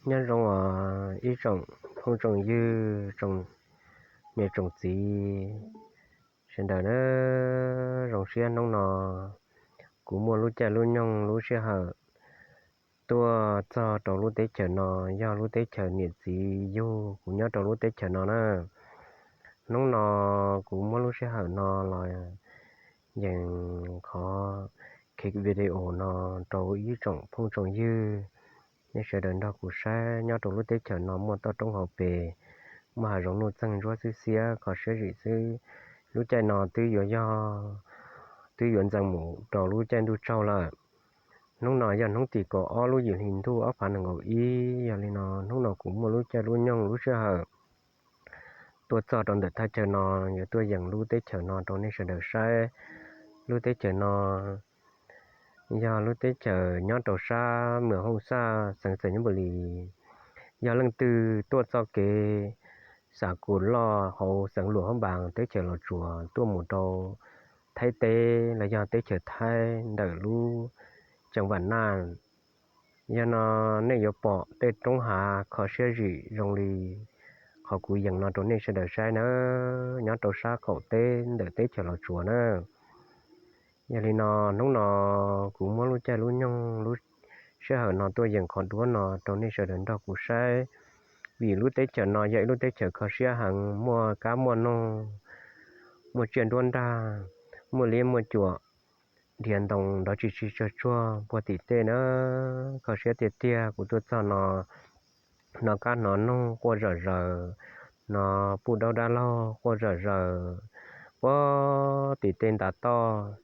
Nyob zoo os ib tsoom phooj tsoom ywg, tsoom niam tsoom txiv sawv daws na. Zoo siab hnub no kuv muaj lub caij lub nyoog lub sij hawm tuaj txog rau lub teb chaws no, yog lub teb chaws niam txiv yug kuv nyob rau lub teb chaws no na. Hnub no kuv muab lub sij hawm no los yees qhov clip video no rau ib tsoom phooj tsoom ywg, nej sawv daws nrog kuv saib. Nyob rau lub teb chaws no muaj toj roob hauv pes, muaj hav zoov nuj txeeg ntsuab xwb xiab kho siab zim xwb. Lub caij no twb yuav yog, twb yuav ntxeev mus rau lub caij ntuj tsaug lawm. Hnub no yog hnub tim kaum ob lub yim hli ntuj ob phav nees nkaum ib. Yog li no hnub no kuv muaj lub caij lub nyoog lub sij hawm tuaj txog rau ntawm thaj chaw no, yuav tuaj yees lub teb chaws no rau nej sawv daws saib. Lub teb chaws no yog lub teb chaws nyob rau sab mws Hoob Xaj xeev Xais Nyab Npum Lis. Yog leej twg tuaj txoj kev Xav Kus Loj hauv xeev Luam Hab Npas teb chaws Los Tsuas tuaj mus rau Thaib teb los yog teb chaws Thaib ntawm lub ceev Vam Naj, yog no nej yuav pom tej roob hav kho siab zim zoo li qhov kuv yees no rau nej sawv daws saib na. Nyob rau sab qaum teb ntawm teb chaws Los Tsuas na. Yog li no hnub no kuv muab lub caij lub nyoog lub sij hawm no tuaj yees qhov duab no rau nej sawv daws nrog kuv saib. Vim lub teb chaws no yog ib lub teb chaws kho siab heev, muaj kab muaj noog, muaj tsiaj nruab nrag, muaj liab muaj cuam, nrhiav ntoo nrov tsis tsis tsuag tsuag puag tim tej na. Kho siab tiag tiag, kuv tuaj txog no, hnov kab hnov noog quaj zom zaws, hnov puj daub dab laug quaj zom zaws puag tim tej ntav toj,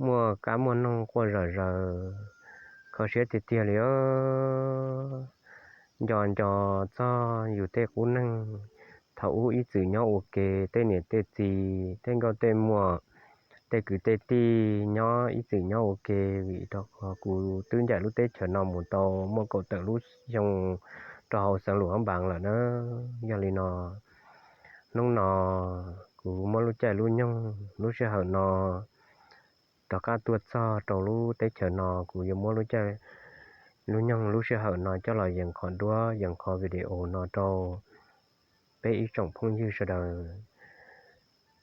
muaj kab muaj noog quaj zom zaws. Kho siab tiag tiag li os. Nco nco txog yus tej qub neeg thaum ub ib txwm nyob ua ke, tej niam tej txiv, tej nkauj tej muam, tej kwv tej tij nyob ib txwm nyob ua ke. Vim rau qhov kuv twb ncaim lub teb chaws no mus tau muaj kaum tawm lub xyoo rau hauv xeev Luam Hab Npas lawm na. Yog li no hnub no kuv muab lub caij lub nyoog lub sij hawm no rov qab tuaj txog rau lub teb chaws no, kuv yuav muab lub caij lub nyoog lub sij hawm no coj los yees qhov duab yees qhov video no rau peb ib tsoom phooj ywg sawv daws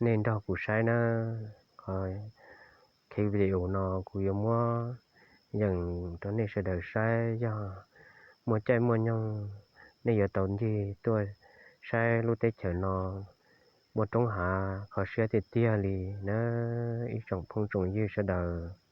nej nrog kuv saib na. Qhov video no kuv yuav muab yees rau nej sawv daws saib, yog muaj caij muaj nyoog nej yuav tau ncig tuaj saib lub teb chaws no. Muaj roob hav kho siab tiag tiag li na ib tsoom phooj tsoom ywg sawv daws.